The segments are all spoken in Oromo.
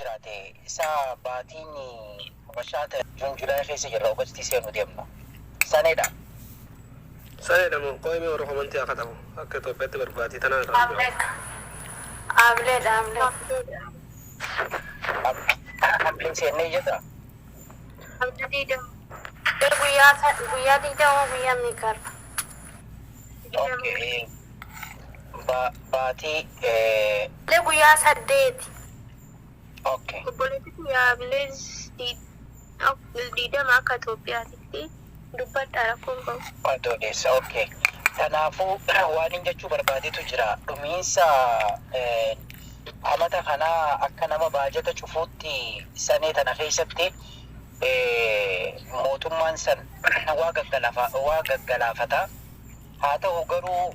jiraate isaa baatiin Habashaa ta June July keessa jirra, August seenu deemna. Saneedha. Saneedha moo? Qoy mee warra komantii haa katabu. Akka Itoophiyaatti barbaatii tanaa irraa hin jiru. Ableedha. Ableedha, Ablee. Hamleen seennee jirra. Hamle 20. Guyyaa 20, guyyaa meeqarra? Okay. Baatii Ablee guyyaa 8. Okay. Obboleettii kiyya, Ablees 20 akka Itoophiyaatitti dubbadha, rakkoon qabu. Adoolessa, okay. Kanaafuu waan hin jechuu barbaadetu jira. Dhumiinsa amata kanaa akka nama baajata cufuutti sanee tana keessatti mootummaan san waa gaggalaafata. Haa ta'u garuu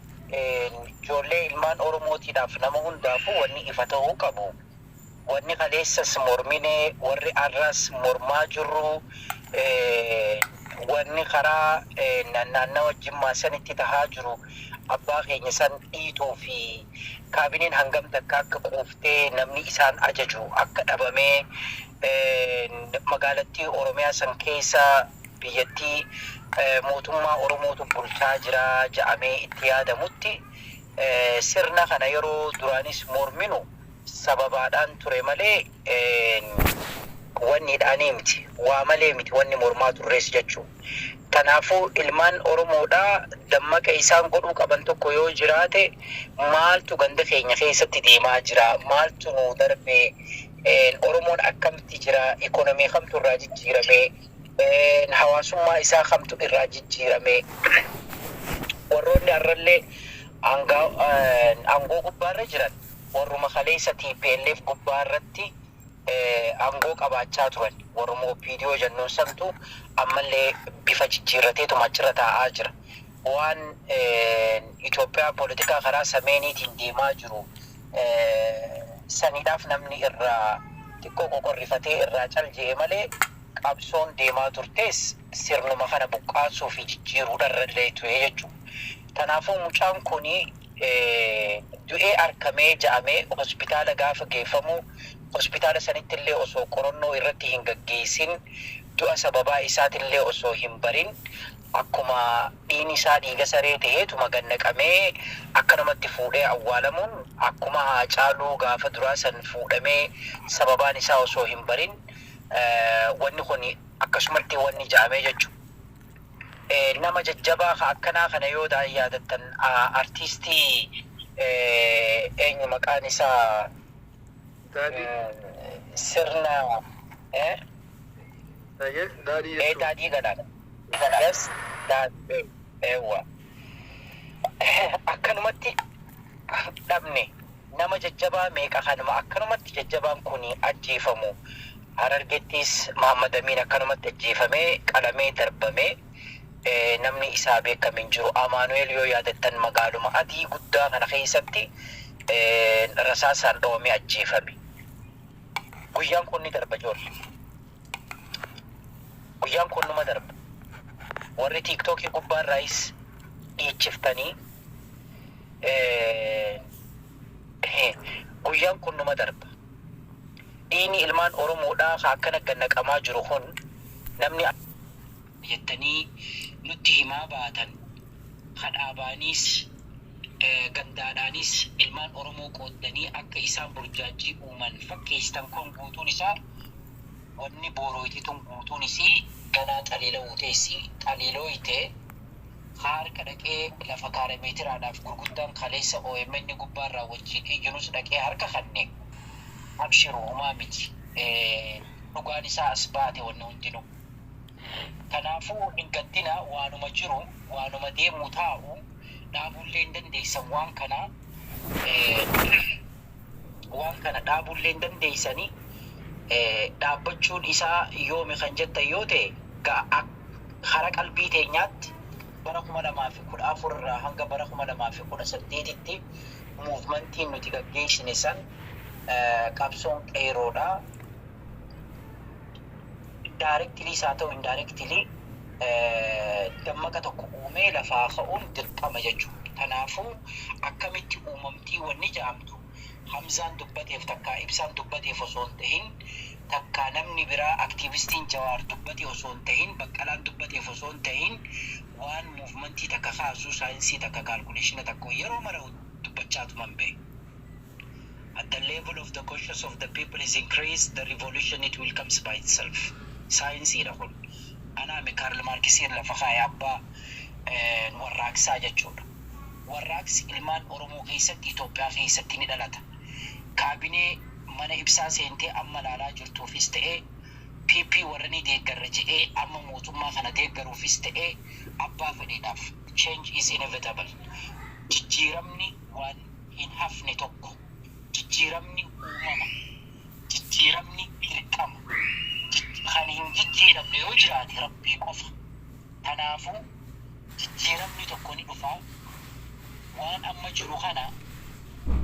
ijoollee ilmaan Oromootiidhaaf nama hundaafuu wanni ifa ta'uu qabu. Wanni kaleessas mormine, warri arras mormaa jirru, wanni karaa naannawa Jimmaa sanitti tahaa jiru, abbaa keenya san dhiituu fi kaabineen hangam takka akka quuftee namni isaan ajaju akka dhabamee magaalattii Oromiyaa san keessa biyyattii mootummaa Oromootu bulchaa jira ja'amee itti yaadamutti, sirna kana yeroo duraanis morminu sababaadhaan ture malee wanniidhaanii miti, waa malee miti wanni mormaa turres jechuu. Kanaafuu ilmaan Oromoodhaa dammaqa isaan godhuu qaban tokko yoo jiraate, maaltu ganda keenya keessatti deemaa jira, maaltu nuu darbe, Oromoon akkamitti jira, ikonomii kamtu irraa jijjiirame, hawaasummaa isaa kamtu irraa jijjiirame? Warroonni har'allee aangoo gubbaarra jiran warruma kaleessa TPLF gubbaa irratti aangoo qabaachaa turan, warruma OPDO jennuun santu ammallee bifa jijjiirrateetuma achirra taa'aa jira. Waan Itoophiyaa poolitikaa karaa sameeniitiin deemaa jiru saniidhaaf namni irraa xiqqoo qoqorrifatee irraa cal je'e malee qabsoon deemaa turtes sirnuma kana buqqaasuu fi jijjiiruudharrallee ture jechuudha. Kanaafuu mucaan kuni du'ee arkamee ja'amee hospitaala gaafa geeffamu, hospitaala sanitti illee osoo qorannoo irratti hin gaggeessin, du'a sababaa isaatillee osoo hin barin, akkuma dhiigni isaa dhiiga saree ta'eetuma gannaqamee akkanumatti fuudhee awwaalamuun, akkuma Haacaaluu gaafa duraa san fuudhamee sababaan isaa osoo hin barin wanni kun akkasumatti wanni ja'amee jechuudha. Nama jajjabaa ka akkanaa kana yoo yaadattan, artiistii eenyu maqaan isaa? Daadhii. Sirna Daadhii jechuun. Daadhii Galaana. Yes, daadhii eewwa. Akkanumatti dhabne. Nama jajjabaa meeqa kanuma akkanumatti jajjabaan kun ajjeefamu? Harargettis Mahammad Amiin akkanumatti ajjeefamee qalamee darbamee namni isaa beekame hin jiru. Amaanu'eel yoo yaadattan, magaaluma adii guddaa kana keessatti rasaasaan dhawamee ajjeefame. Guyyaan kun ni darba, ijoollee. Guyyaan kun numa darba. Warri TikTokii gubbaarraayis dhiichiftanii, guyyaan kun numa darba. Dhiigni ilmaan Oromoodhaa ka akkana gannaqamaa jiru kun, namni jettanii nutti himaa baatan, kadhaabaaniis gandaadhaanis ilmaan Oromoo qooddanii akka isaan burjaajii uuman fakkeessitan kun guutuun isaa, wanni boorooyti tun guutuun isii ganaa xaliilawuu teessi xaliilooyte. Harka dhaqee lafa kaarameetiraadhaaf gurguddaan kaleessa OMN gubbaarraa wajjiin iyyinus dhaqee harka kanne, abshiru, humaa miti, dhugaan isaa as baate wanni hundinuu. Kanaafuu hin gaddina, waanuma jiru, waanuma deemuu taa'u dhaabuullee hin dandeessan. Waan kana dhaabuullee hin dandeessani. Dhaabbachuun isaa yoomi kan jettan yoo ta'e, kara qalbii teenyaatti bara 2014 irraa hanga bara 2018tti movementiin nuti gaggeessine san, qabsoon qeeroodha. Directly haa ta'u indirectly, dammaqa tokko uumee lafaa ka'uun dirqama jechuudha. Kanaafuu akkamitti uumamtii wanni jedhamtu Hamzaan dubbateef, takkaa Ibsaan dubbateef osoo hin tahin, takkaa namni biraa aktiivistiin Jawaar dubbate osoo hin tahin, Baqqalaan dubbateef osoo hin tahin, waan movementii takka kaasuu saayinsii takka, calculation takka yeroo mara dubbachaatuman bahe. At the level of the conscious of the people is increased, the revolution, it will comes by itself. Saayinsiidha kun. Anaami Karl Marxin lafa kaa'e, abbaa warraaqsaa jechuudha. Warraaqsi ilmaan Oromoo keessatti, Itoophiyaa keessatti ni dhalata. Kaabinee mana Ibsaa seentee amma laalaa jirtuufis ta'ee, PP warra ni deeggarra jedhee amma mootummaa kana deeggaruufis ta'ee, abbaa fedheedhaaf change is inevitable. Jijjiiramni waan hin hafne tokko. Jijjiiramni uumama. Jijjiiramni dirqama. Kan hin jijjiiramne yoo jiraate Rabbii qofa. Kanaafuu jijjiiramni tokko ni dhufa. Waan amma jiru kana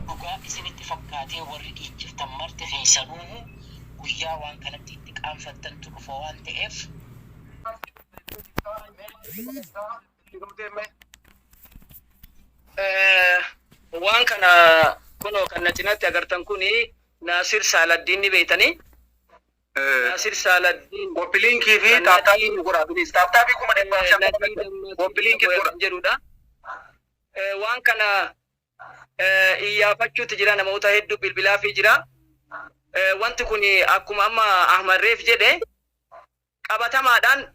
dhugaa isinitti fakkaatee warri dhiichiftan marti keessanuu guyyaa waan kanatti itti qaanfattantu dhufa waan ta'eef. Waan kana kunoo kan na cinatti agartan kuni Naasir Saaladdiin ni beeytanii. Naasir Saaladdiin. Copy linkii fi tap tapii nu godhaa, please. Tap tapii 550,000 copy linkii godha. Jedhudha. Waan kana iyyaafachuutti jira, namoota hedduu bilbilaafii jira. Wanti kun akkuma amma Ahmad Reef jedhe qabatamaadhaan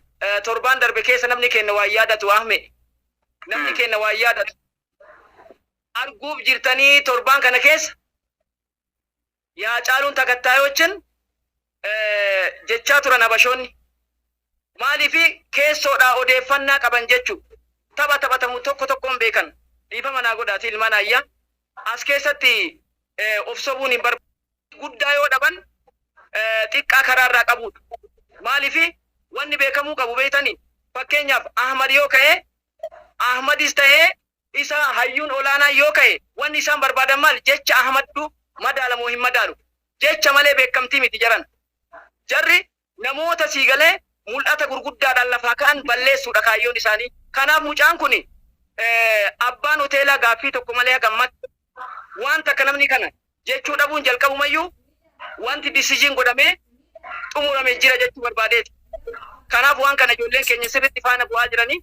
torbaan darbe keessa namni kenna waan yaadatu, Ahme. Namni kenna waan yaadatu. Arguuf jirtanii torbaan kana keessa yaa caaluun takattaayochin jechaa turan Habashoonni. Maaliifi keessoodhaa odeeffannaa qaban jechu. Tapha taphatamu tokko tokkoon beekan. Dhiifama naa godhaati, ilmaan ayyaa. As keessatti of sobuun hin barbaadu. Guddaa yoo dhaban xiqqaa karaarraa qabudha. Maaliifi wanni beekamuu qabu beeytanii, fakkeenyaaf Ahmad yoo ka'e, Ahmadis ta'ee isa hayyuun olaanaa yoo ka'e, wanni isaan barbaadan maal? Jecha Ahmaddu madaalamoo hin madaalu? Jecha malee beekamtii miti jaran. Jarri namoota siigalee mul'ata gurguddaadhaan lafaa ka'an balleessuudha kaayyoon isaanii. Kanaaf mucaan kun abbaan hoteelaa gaaffii tokko malee hagammatti waan takka namni kana jechuu dhabuun jalqabumayyuu wanti decision godhamee xumurame jira jechuu barbaadeeti. Kanaaf waan kana ijoolleen keenya sirriitti faana bu'aa jiranii.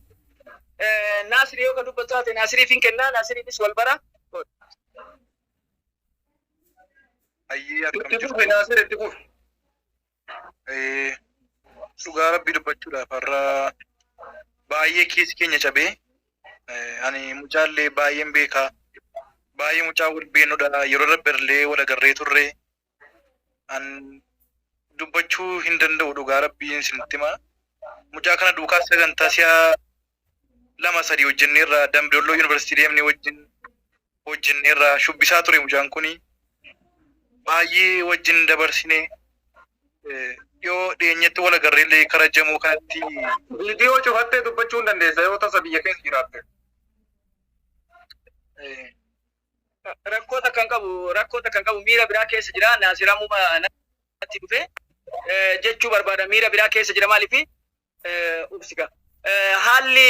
Naasiri yoo ka dubbatu taate Naasiriif hin kennaa, Naasiriifis wal bara. Ayyee, akkam Itti jirtu? fufi, Naasir, itti fufi. Dhugaa Rabbii dubbachuudhaaf har'a baay'ee keessi keenya cabee. Ani mucaallee baay'een beekaa, baay'ee mucaa wal beennudha. Yeroo darberlee wal agarree turre. An dubbachuu hin danda'u, dhugaa Rabbiin isinitti himaa. Mucaa kana duukaa sagantaa si'a lama sadii hojjenneerra. Dambidolloo Yuunivarsiitii deemnee wajjin hojjenneerra. Shubbisaa ture mucaan kuni. Baay'ee wajjin dabarsine. Dhiyoo dhiyeenyatti wal agarreellee kara jamoo kanatti. Viidiyoo cufattee dubbachuu hin dandeessa yoo tasa biyya keessa jiraatte. Rakkoo takka hin qabu, rakkoo takka hin qabu, miira biraa keessa jira. Naasir ammuma natti dhufe jechuu barbaada, miira biraa keessa jira. Maaliifi ubsiga haalli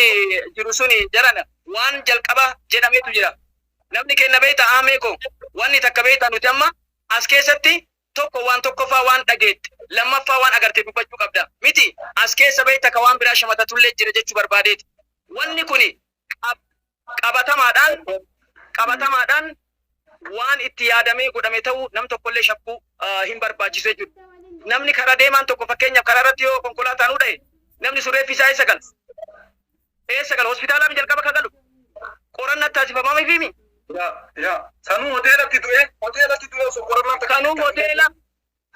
jiru suni jarana waan jalqaba jedhameetu jira. Namni kenna beeyta, aamee ko wanni takka beeyta, nuti amma as keessatti tokko waan tokkoffaa waan dhageette, lammaffaa waan agarte dubbachuu qabda miti. As keessa beeyta ka waan biraa shamatatullee jira jechuu barbaadeeti. Wanni kuni qabatamaadhaan waan itti yaadamee godhame ta'uu nam tokkollee shakkuu hin barbaachisu jechuudha. Namni karaa deemaan tokko, fakkeenyaaf karaa irratti yoo konkolaataan dha'e, namni sun reeffi isaa eessa gala? Eessa gala? Hospitaalaa jalqaba ka galu. Qorannaa taasifamamee fi Yaa yaa sanuu hoteelatti du'ee osoo qorannaan takka. Kanuu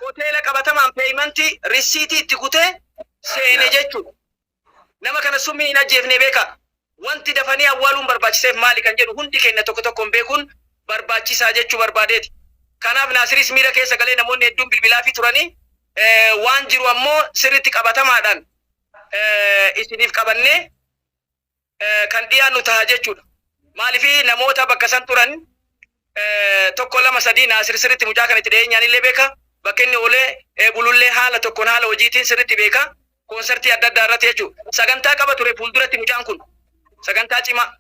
hoteela qabatamaan paymentii risiitii itti kutee seene jechuudha. Nama kana summii hin ajjeefne, beeka. Wanti dafanii awwaaluun barbaachiseef maali kan jedhu hundi keenya tokko tokkoon beekuun barbaachisaa jechuu barbaadeeti. Kanaaf Naasiris miira keessa galee, namoonni hedduun bilbilaa fi turanii, waan jiru ammoo sirriitti qabatamaadhaan isiniif qabannee kan dhiyaannu taha jechuudha. Maaliif namoota bakka san turan tokko, lama, sadii, Naasir sirriitti mucaa kana itti dhiyeenyaan illee beeka. Bakka inni oolee bulullee haala tokkoon haala hojiitiin sirriitti beeka. Koonsartii adda addaa irratti jechuudha. Sagantaa qaba ture fuulduratti mucaan kun. Sagantaa cimaa.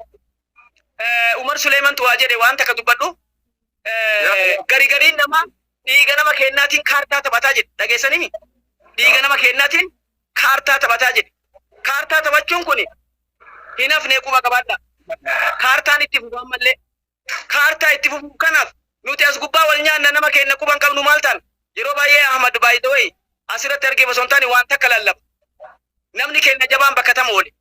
Umar Suleemantu waa jedhe, waan takka dubbadhu. Gari gariin namaa dhiiga nama kennaatiin kaartaa taphataa jedhe. Dhageessanimi? Dhiiga nama kennaatiin kaartaa taphataa jedhe. Kaartaa taphachuun kun hin hafne, quba qabaadha. Kaartaan itti fufu ammallee. Kaartaa itti fufu kanaaf nuti as gubbaa wal nyaanna, nama kenna quban qabnu maal ta'an. Yeroo baay'ee Ahmad, by the way, asirratti argee osoo hin taane waan takka lallaba. Namni kenna jabaan bakka tam oole?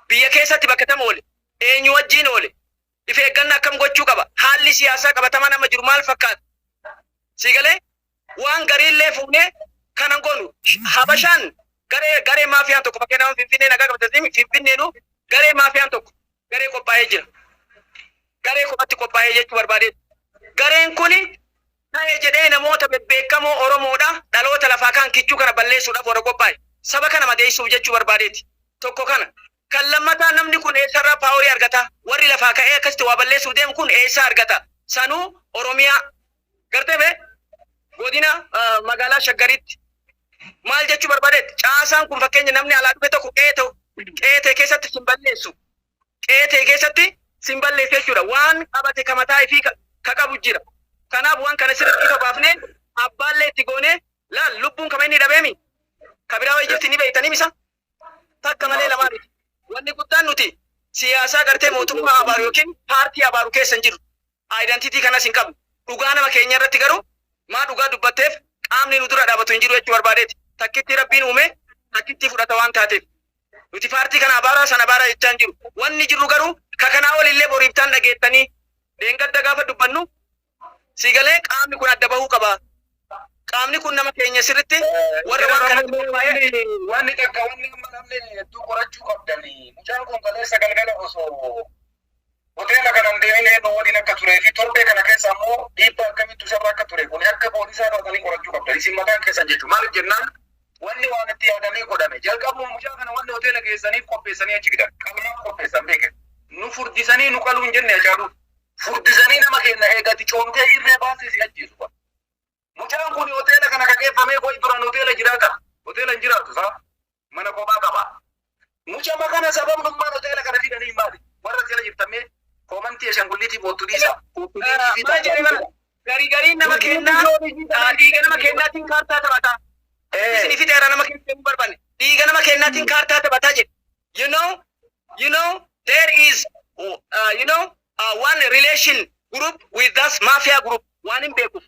Biyya keessatti bakka tam oole? Eenyu wajjiin oole? If eeggannaa akkam gochuu qaba? Haalli siyaasaa qabatamaa nama jiru maal fakkaata? Si galee waan gariillee fuunee kanan goonu. Habashaan garee maafiyaan tokko, fakkeenyaaf Finfinnee nagaa qabate, Finfinneenu garee maafiyaan tokko garee qophaa'ee jira. Garee kophatti qophaa'ee jechuu barbaade. Gareen kuni ta'e jedhee namoota bebbeekamoo Oromoodha dhaloota lafaa kaan kichuu kana balleessuudhaaf warra qophaa'e. Saba kana madeessuuf jechuu barbaadeeti. Tokko kana. Kan lammataa, namni kun eessarraa power argata? Warri lafaa ka'ee akkasitti waa balleessuuf deemu kun eessaa argata? Sanuu Oromiyaa. Gartee bee godina magaalaa Shaggaritti. Maal jechuu barbaadeeti? Caasaan kun, fakkeenya, namni alaa dhufe tokko qe'ee keessatti sin balleessu. Qe'ee keessatti sin balleessu jechuudha. Waan qabate ka mataa ifii ka qabu jira. Kanaaf waan kana sirriitti ifa baafnee abbaallee itti goonee laal, lubbuun kama inni dhabeemi. Ka biraa wayii jirti ni beektanii misa. Takka malee lamaa miti. Wanni guddaan nuti siyaasaa gartee mootummaa abaaru yookiin paartii abaaru keessa hin jirru. Identity kanas hin qabnu. Dhugaa nama keenya irratti garuu maa dhugaa dubbatteef qaamni nu dura dhaabatu hin jiru jechuu barbaadeeti. Takkitti Rabbiin uume takkitti fudhata waan taateef. Nuti paartii kana abaaraa, sana abaaraa jechaa hin jiru. Wanni jirru garuu ka kanaa ol illee boriiftaan dhageettanii deengadda gaafa dubbannu si galee qaamni kun adda bahuu qaba. Qaamni kun nama keenya sirritti warra waan kanatti qophaa'ee. Wanni takka, wanni amma namni hedduu qorachuu qabdani. Mucaan kun kaleessa galgala osoo hoteela kana hin deemin eenyu waliin akka turee fi torbee kana keessa ammoo dhiibbaa akkamittu isarra akka ture, kun akka poolisaa taatanii qorachuu qabdan. Isin mataan keessan jechuudha. Maaliif jennaan, wanni waan itti yaadamee godhame. Jalqabuma mucaa kana wanni hoteela geessaniif qopheessanii achi fidan. Qalmaaf qopheessan beeke. Nu furdisanii nu qaluu hin jenne Hacaaluu. Furdisanii nama keenya eegati coomtee irree baasee si ajjeesu. Mucaan kun hoteela kana kageeffamee koyi duraan hoteela jiraata. Hoteela hin jiraatu saa. Mana kophaa qaba. Mucama kana sababnummaan hoteela kana fidanii maali? Warra jala jirtamee comment ashaangulliitii boottu dhiisa. Maal jedhee bara garii gariin nama kennaa dhiiga nama kennaatiin kaartaa taphataa. Isin fixeera, nama keessa hin barbaanne. Dhiiga nama kennaatiin kaartaa taphataa jedhe. You know, there is one relation group with us mafia group waan hin beekuuf.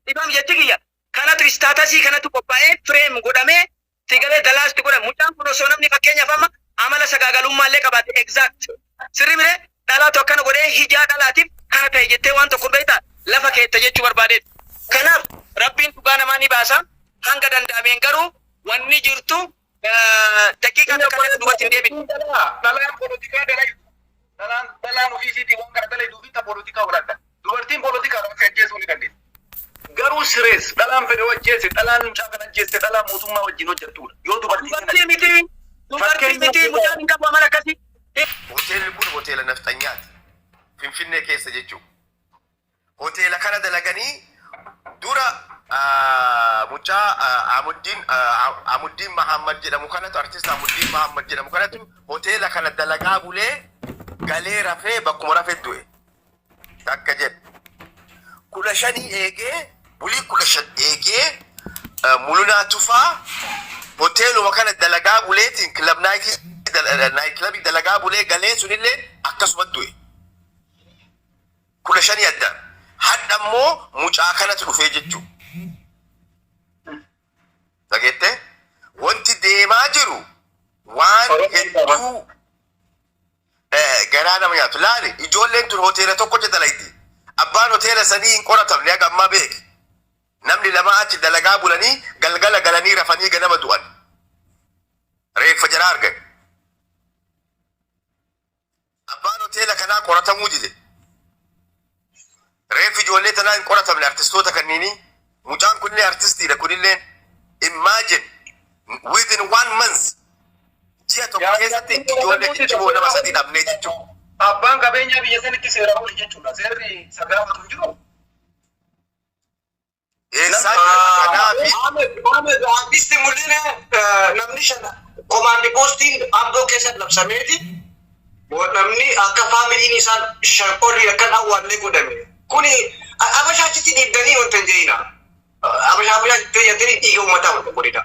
Dhibam jechi kiyya. Kanatu status kanatu qophaa'ee frame godhamee sigalee dalaasti godhame. Mucaan kun osoo namni fakkeenyaaf amma amala sagaagalummaa illee qabaate, exact. Sirri miree dhalaatu akkana godhee hijaa dhalaatiif kana ta'e jettee waan tokko beektaa lafa keetta jechuu barbaadeet. Kanaaf Rabbiin dhugaa namaa ni baasa. Hanga danda'ameen garuu wanni jirtu daqiiqaa takka illee duubatti hin deebine. Dhalaan poolitikaa dalagu. Dhalaan ofiisiitii waan kana dalayduu fi ta poolitikaa walaadha. Dubartiin poolitikaa si ajjeesuu ni dandeessi. Garuu sirees dhalaan fedhe ajjeese, dhalaan mucaa kana ajjeesse, dhalaan mootummaa wajjin hojjettudha. Yoo dubartii Dubartii miti. Dubartii miti. Mucaan hin qabu amala akkasii. Hoteelli kun hoteela nafxanyaati. Finfinnee keessa jechuudha. Hoteela kana dalaganii dura mucaa Amuddiin Mahammad jedhamu kanatu, artist Amuddiin Mahammad jedhamu kanatu hoteela kana dalagaa bulee galee rafee bakkuma rafee du'e. Takka jedhe. 15 eegee, bulii 15 eegee, Mulunaa Tufaa hoteeluma kana dalagaa buleetiin club night, night club dalagaa bulee galee sunillee akkasuma du'e. 15 adda. Hadha immoo mucaa kanatu dhufee jechuudha. Dhageette? Wanti deemaa jiru waan hedduu garaa nama nyaatu. Laali, ijoolleen tun hoteela tokkotti dalagdi. Abbaan hoteela sanii hin qoratamne haga ammaa, beeki. Namni lama achi dalagaa bulanii galgala galanii rafanii ganama du'an. Reeffa jaraa argan. Abbaan hoteela kanaa qoratamuu dide. Reeffi ijoollee tanaa hin qoratamne, artistoota kanniini. Mucaan kunillee artistiidha kunillee. Imagine, within one month, ji'a tokko keessatti ijoollee ciccimoo nama sadi dhabnee jechuudha. Abbaan qabeenyaa biyya sanitti seera oli jechuudha. Seerri isa gaafatu hin jiru. Eessaa jira kanaafi? Ahmed, artisti mul'ina namni shan command postiin Amboo keessa labsameeti. Namni akka faamiliin isaan shan olii akka awwaallee godhame. Kuni Abashaa achitti dhiibdanii wanta hin jedhina. Abashaa abashaa jettee jettanii dhiiga uummataa wanta godhina.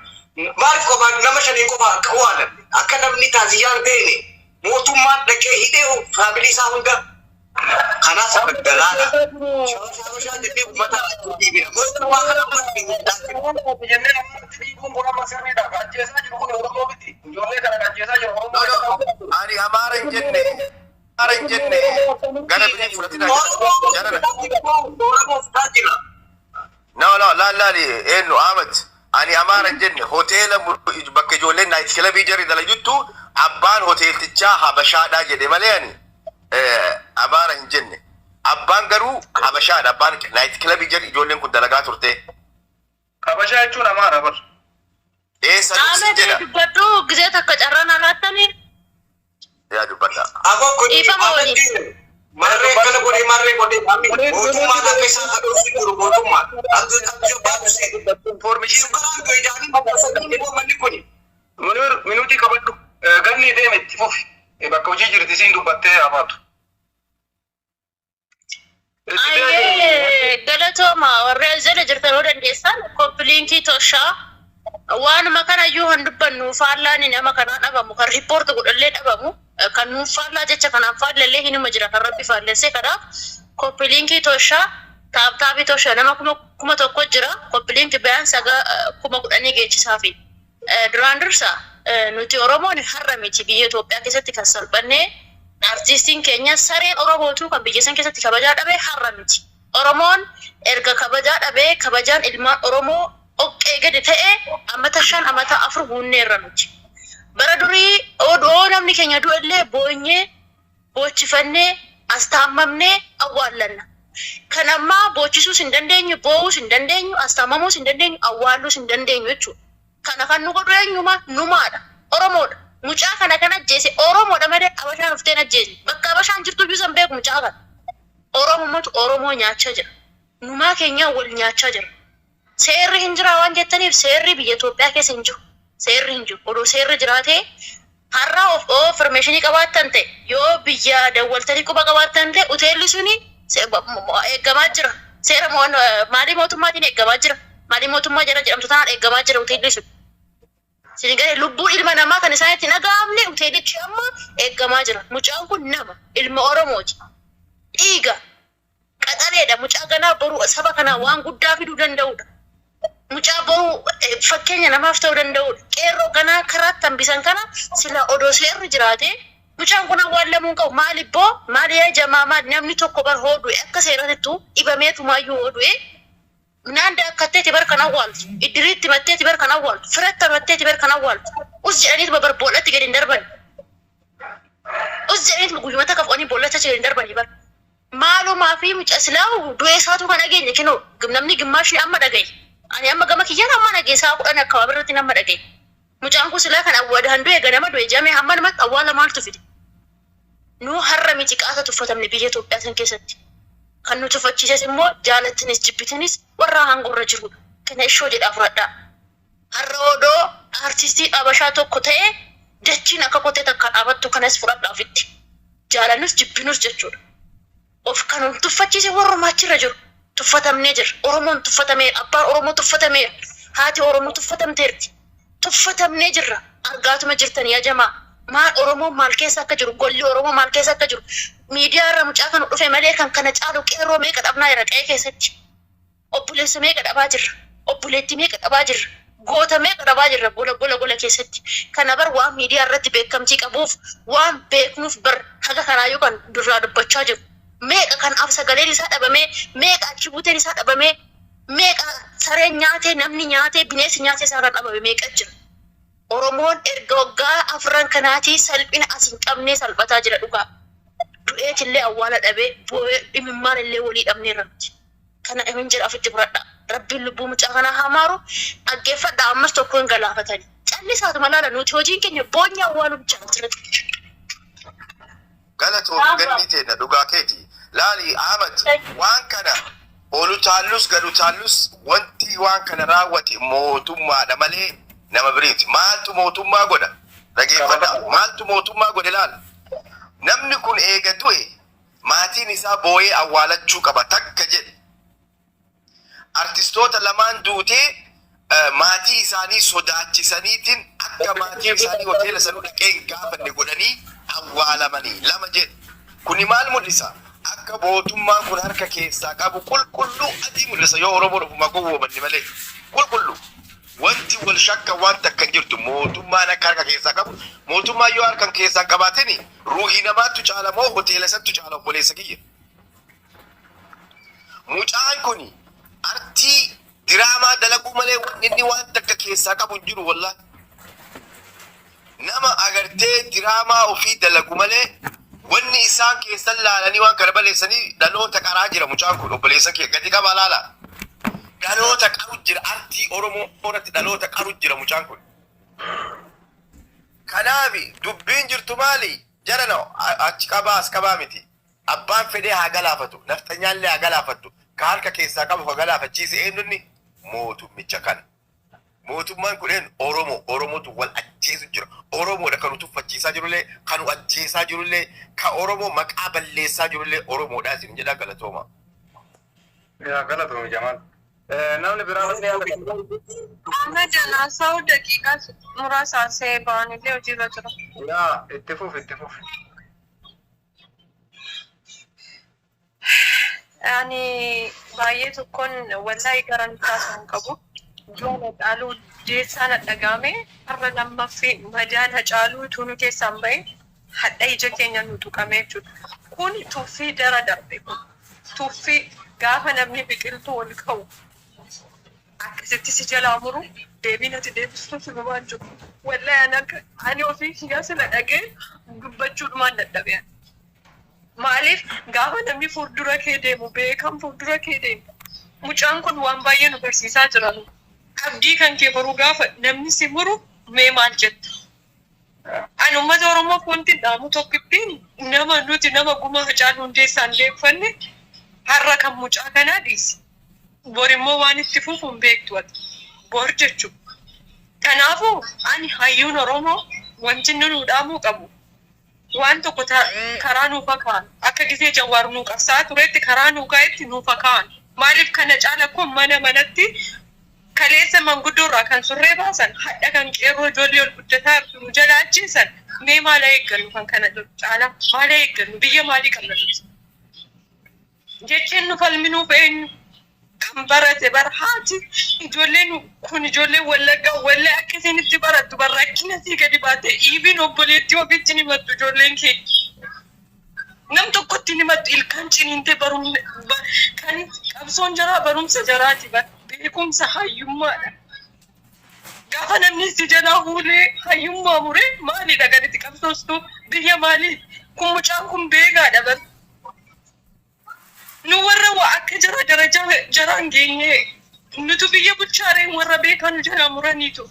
Maaliif qofaa nama shaniin qofa akka awwaalan akka namni taaziyyaan ta'ine mootummaan dhaqee hidhee family isaa hunda kanaaf dalaala. Shabashaa habashaa jettee uummata dhiibina. Mootummaa kana uummata dhiibina. Jennee namatti dhiibuun kun amma sirriidha. Ajjeesaa jiru kun Oromoo miti. Ijoollee kana ajjeesaa jiru No, Oromoo. no, ani Amaara hin jenne. Amaara hin jenne. Gara birii fudhatina. Jarana. Oromoo jira. No, no, laal laali eenyu Ahmad. Ani Amaara hin jenne. Hoteela bakka ijoolleen night clubii jarri dalaguttu abbaan hoteeltichaa Habashaadhaa jedhe malee ani Amaara hin jenne. Abbaan garuu Habashaadha. Abbaan night clubii jarri ijoolleen kun dalagaa turte. Habashaa jechuun Amaara bar. Eessa sin Ahmed jedha. dubbadhu gisee takka carraan alaattanii. Yaa dubbadha. Aboo kun Dhiifama waliin. Marree kana godhee marree godhee mootummaa lafa isaa kadhoofi jiru mootummaa. Abdii abdii baabusee. Information Sukkaraan du'e jaanii bakka manni kuni. Munir minuutii qabadhu. Ganni deeme itti fufi. Bakka hojii jirti siin dubbattee hafaatu. Ayyee galatooma warri as jala jirtan yoo dandeessan copy linkii toshaa waanuma kanayyuu kan dubbannu faallaan nama kanaa dhabamu kan report godhallee dhabamu kan nuuf faallaa jecha kanaan faallallee hinuma jira kan rabbi faallessee. Kanaaf copy linkii toshaa, tap tapii toshaa, nama 1000 jira, copy linkii bayaan saga 10,000 geechisaafi. Duraan dursa nuti Oromoon har'a miti biyya Itoophiyaa keessatti kan salphannee. Artiistiin keenya sareen Oromootu kan biyya san keessatti kabajaa dhabe har'a miti. Oromoon erga kabajaa dhabee kabajaan ilmaan Oromoo dhoqqee gadi ta'e amata 5 amata 4 guunneerra nuti. Bara durii odoo namni keenya du'ellee boonyee boochifannee as taammamnee awwaallanna. Kan ammaa boochisuus hin dandeenyu, boo'uus hin dandeenyu, as taamamuus hin dandeenyu, awwaalluus hin dandeenyu jechuudha. Kana kan nu godhu eenyuma? Numaadha. Oromoodha. Mucaa kana kan ajjeese Oromoodha malee Abashaan dhuftee hin ajjeesne. Bakka Abashaan jirtu iyyuu san beeku mucaa kana. Oromumatu Oromoo nyaachaa jira. Numaa keenyaa wal nyaachaa jira. Seerri hin jira waan jettaniif seerri biyya Itoophiyaa keessa hin jiru. Seerri hin jiru. Odoo seerri jiraatee har'a of informationii qabaattan ta'e, yoo biyya dawwaltanii quba qabaattan ta'e, hoteelli suni eeggamaa jira. Seera maalii mootummaatiin eeggamaa jira. Maalii mootummaa jala jedhamtu tanaan eeggamaa jira hoteelli sun. Isin galee lubbuu ilma namaa kan isaan itti dhaga'amne hoteelichi amma eeggamaa jira. Mucaan kun nama ilma Oromooti. Dhiiga qaxaleedha. Mucaa ganaa boru saba kanaa waan guddaa fiduu danda'udha. Mucaa boru fakkeenya namaaf ta'uu danda'udha. Qeerroo ganaa karaatti hambisan kana sila odoo seerri jiraate mucaan kun awwaallamuu hin qabu. Maal ibboo maal yaa jamaa, maal namni tokko bar hoo du'e akka seeratittu dhibameetumaayyuu hoo du'e midhaan daakkatteeti bar kan awwaaltu. Iddiriitti matteeti bar kan awwaaltu. Firatti matteeti bar kan awwaaltu. Us jedhaniituma bar boollatti gadi hin darban. Us jedhaniituma guyyuma takka fu'anii boollatti achi gadi hin darbanii bar. Maalumaa fi mucaa silaa du'ee isaatu kan dhageenye kinoo namni gimmaashni amma dhagaye. Ani amma gama kiyyaan amma dhagaye, sa'a 10 akka irratti amma dhagaye. Mucaan kun silaa kan awwaadhaan du'e ganama du'e jamee hamma namatti awwaala maaltu fide? Nu har'a miti qaata tuffatamne biyya Itoophiyaa san keessatti. Kan nu tuffachiises immoo jaalattinis jibbitinis warra aangorra jirudha. Kana ishoo jedhaa fudhadhaa. Har'a odoo artistii Habashaa tokko ta'e dachiin akka kotee takka dhaabattu, kanas fudhadhaa ofitti. Jaalannus jibbinus jechuudha. Of kan tuffachiise warruma achirra jiru. Tuffatamnee jirra. Oromoon tuffatameera. Abbaan Oromoo tuffatameera. Haati Oromoo tuffatamteerti. Tuffatamnee jirra. Argaatuma jirtan yaa jamaa. Maal Oromoon maal keessa akka jiru, golli Oromoo maal keessa akka jiru. Miidiyaa irra mucaa kan dhufe malee kan kana caalu qeerroo meeqa dhabnaa jira qe'ee keessatti. Obboleessa meeqa dhabaa jirra. Obboleettii meeqa dhabaa jirra. Goota meeqa dhabaa jirra gola gola gola keessatti. Kana bar waan miidiyaa irratti beekamtii qabuuf, waan beeknuuf bar haga kanaayyuu kan durraa dubbachaa jiru. Meeqa kan af sagaleen isaa dhabamee, meeqa achi buuteen isaa dhabamee, meeqa sareen nyaatee, namni nyaatee, bineensi nyaatee isaa irraa dhabame meeqa jira. Oromoon erga waggaa afran kanaatii salphina as hin qabnee salphataa jira dhugaa. Du'eetillee awwaala dhabee boo'ee dhimimmaan illee walii dhabneerra nuti. Kana hin jedha ofitti fudhadha. Rabbiin lubbuu mucaa kanaa haa maaru. Dhaggeeffadha, ammas tokko hin galaafatani. Callisaatuma laala, nuti hojiin keenya boonya awwaaluu bicha asirratti. Galatoon ganni teenna dhugaa keeti. Laali Ahmad, waan kana olu taallus gadu taallus wanti waan kana raawwate mootummaadha malee nama biriiti. Maaltu mootummaa godha? Dhageeffadha. Maaltu mootummaa godhe laal? Namni kun eega du'e maatiin isaa boo'ee awwaalachuu qaba takka jedhe. Artistoota lamaan duutee maatii isaanii sodaachisaniitiin akka maatii isaanii hoteela sanuu dhaqee hin gaafanne godhanii awwaalamanii lama jedhe. Kuni maal mul'isa? Akka mootummaan kun harka keessaa qabu qulqulluu adii mul'isa yoo Oromoon ofumaa gowwoomanne malee. Qulqulluu. Wanti wal shakkan waan takka hin jirtu. Mootummaan akka harka keessaa qabu. Mootummaan yoo harka keessaa hin qabaatini ruuhii namaattu caala moo hoteela santu caala obboleessa kiyya? Mucaan kuni artii diraamaa dalaguu malee wanni inni waan takka keessaa qabu hin jiru wallahi. Nama agartee diraamaa ofii dalagu malee wanni isaan keessan laalanii waan kana balleessanii dhaloota qaraa jira mucaan kun obboleessa kee gadi qabaa laala. Dhaloota qaru jira artii Oromoo irratti dhaloota qaru jira mucaan kun. Kanaafi dubbiin jirtu maali? Jarana achi qabaa as qabaa miti. Abbaan fedhee haa galaafatu, nafxanyaallee haa galaafattu, ka harka keessaa qabu ka galaafachiise eenyunni? Mootummicha kana. Mootummaan kun eenyu? Oromoo. Oromotu wal ajjeesu jira. Oromoodha kan nu tuffachiisaa jirullee, kan nu ajjeesaa jirullee, ka Oromoo maqaa balleessaa jirullee Oromoodha isin jedha galatooma. Yaa galatoomi Jamaal. Namni biraa wanni yaada qabu. Ahmed haasa'uu daqiiqaa muraasa haasa'ee ba'anillee hojiirra jira. Yaa itti fufi itti fufi. Ani baay'ee tokkoon wallahi garan taasisuu hin qabu. Du'a Hacaaluu Hundeessaa na dhaga'ame har'a lammaffii madaan Hacaaluu utuu nu keessaa hin bahin hadha ija keenya nu tuqame jechuudha. Kun tuffii dara darbe kun tuffii gaafa namni biqiltuu ol ka'u akkasitti si jalaa muru deebiin ati deebistuuf sinumaan jiru. Wallahi ani akka ani ofii kiyyaa sila dhagee dubbachuudhumaan dadhabe ani. Maaliif gaafa namni fuuldura kee deemu beekan fuuldura kee deemu. Mucaan kun waan baay'ee nu barsiisaa jira. Abdii kan kee boruu gaafa namni si muru mee maal jetta? Ani uummata Oromoof wanti dhaamu tokkittiin nama nuti nama gumaa Hacaaluu Hundeessaan deeffanne har'a kan mucaa kanaa dhiisi. Bor immoo waan itti fufu hin beektu ati. Bor jechuudha. Kanaafuu ani hayyuun Oromoo wanti inni nuu dhaamuu qabu waan tokko karaa nuuf kaa'an akka gisee Jawaar nuu qabsaa'aa turetti karaa nuu kaa'etti nuuf kaa'an. Maaliif kana caala kun mana manatti kaleessa manguddoo irraa kan surree baasan hadha kan qeerroo ijoollee ol guddataa jirtu nu jala ajjeesan mee maal eeggannu kan kana caalaa maal eeggannu biyya maalii qabna nuti? Jecheen nu falminuuf eenyu? Kan barate bara haati ijoolleen kun ijoolleen Wallaggaa wallee akka isin itti barattu bara rakkina sii gadi baate iibin obboleettii ofiitti ni himattu ijoolleen keenya. Nam tokkotti ni himattu ilkaan ciniintee barumne kan qabsoon jaraa barumsa jaraati bara beekumsa hayyummaadha. Gaafa namni si jalaa fuudhee hayyummaa muree maalidha kan itti qabsoostu biyya maalii kun mucaan kun beekaadha bara. Nu warra waa akka jara darajaa jaraan geenye nutu biyya bulchaareen warra beekaa nu jalaa muraniitu.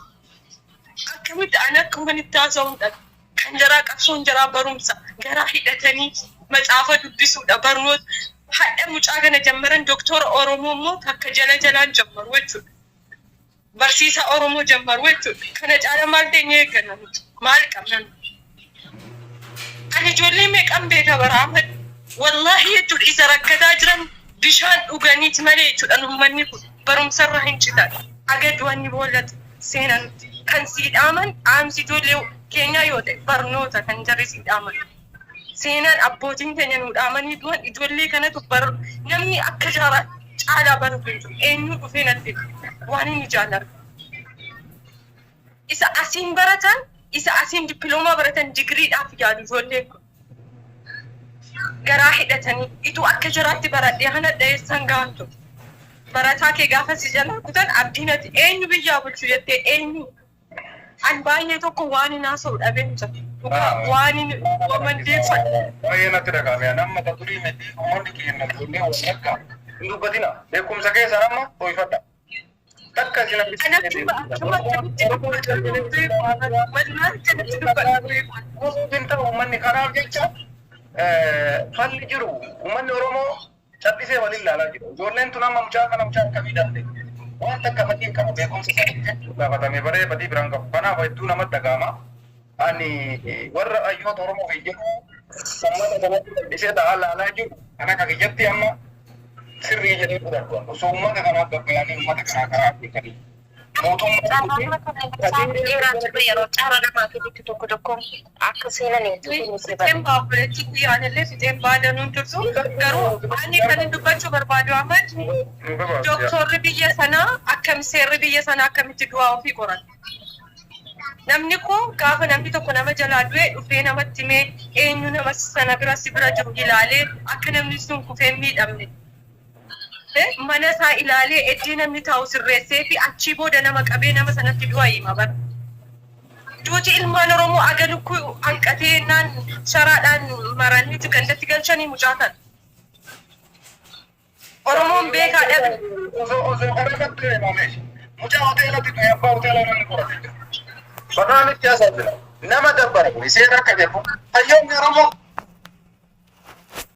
Akkamitti ani akka wanitti haasa'uun dhabe. Kan jaraa qabsoon jaraa barumsa garaa hidhatanii macaafa dubbisuudha barnoota. Hadha mucaa kana jammaran doktora Oromoo immoo takka jala jalaan jammaru jechuudha. Barsiisaa Oromoo jammaru jechuudha. Kana caala maal teenyee eegganna nuti? Maal qabna nuti? Ani ijoollee meeqan beeka bara Ahmad. Wallaahi jechuudha isa rakkataa jiran bishaan dhuganiiti malee jechuudha uummanni kun barumsarraa hin citan. Aga du'anni boollatu seenanutti. Kan sii dhaaman dhaamsi ijoollee keenyaa yoo ta'e barnoota kan jarri sii dhaaman. Seenaan abbootiin keenya nuu dhaamanii du'an ijoollee kanatu bar namni akka jaaraa caalaa baratu hin jiru. Eenyuu dhufee natti waan inni jaallatu. Isa asiin baratan isa asiin dippiloomaa baratan digiriidhaaf yaalu ijoolleen kun. Garaa hidhatanii ituu akka jaraatti baradhee hana dheessan gaantu. Barataa kee gaafa si jalaa kutan abdiin ati eenyu biyyaa bulchu jettee eenyu An baay'ee tokko waan hin haasa'u dhabeen jira. Dhugaa waan hin wamandeeffadhu. Baay'ee natti dhaga'ame. Ani amma ta durii miti uummanni keenya ijoollee Wallaggaa hin dubbatina. Beekumsa keessan amma dhoyfadha. Takka isin An akkuma akkuma akkamitti dubbadhu beeku. Wallahi akkamitti dubbadhu beeku. Gosuuf hin ta'u uummanni kanaaf jecha falli jiru uummanni Oromoo callisee waliin ilaalaa jira. Ijoolleen tun amma mucaa kana mucaa akkamii dhabde? Waan takka badii hin qabu beekumsa isaanii jechuun gaafatame baree badii biraan qabu. Kanaaf hedduu namatti dhaga'ama. Ani warra hayyoota Oromoo fi jedhu uummata kanatti callisee ta'aa ilaalaa jiru. Kan akka kiyyatti amma Sirrii jedhee fudhadhu. Osoo uummata kanaaf babbayanii uummata kanaa karaa beekanii. Mootummaa Dheeraa ture yeroo caara namaa kennitu tokko tokko akka seenan hin Fixeen baabulatti guyyaan fixeen baadanuun jirtu garuu ani kan hin dubbachuu barbaadu Ahmad, doktorri biyya sanaa akkam, seerri biyya sanaa akkamitti du'aa ofii qorata? Namni kun gaafa namni tokko nama jalaa du'e dhufee namatti himee, eenyu nama sana bira si bira jiru ilaalee, akka namni sun kufee hin miidhamne mana isaa ilaalee, iddoo namni taa'u sirreessee fi achii booda nama qabee nama sanatti du'a hima bara. Duuti ilmaan Oromoo aga lukkuu hanqatee naan sharaadhaan maranii gandatti galchanii mucaa kana. Oromoon beekaa dhabe. Osoo karaa qabdu himame. Mucaa hoteelatti du'e abbaa hoteelaa namni qorate jira. Barnaamij siyaasaa jira. Nama dabbara kun seera akka jedhu hayyoonni Oromoo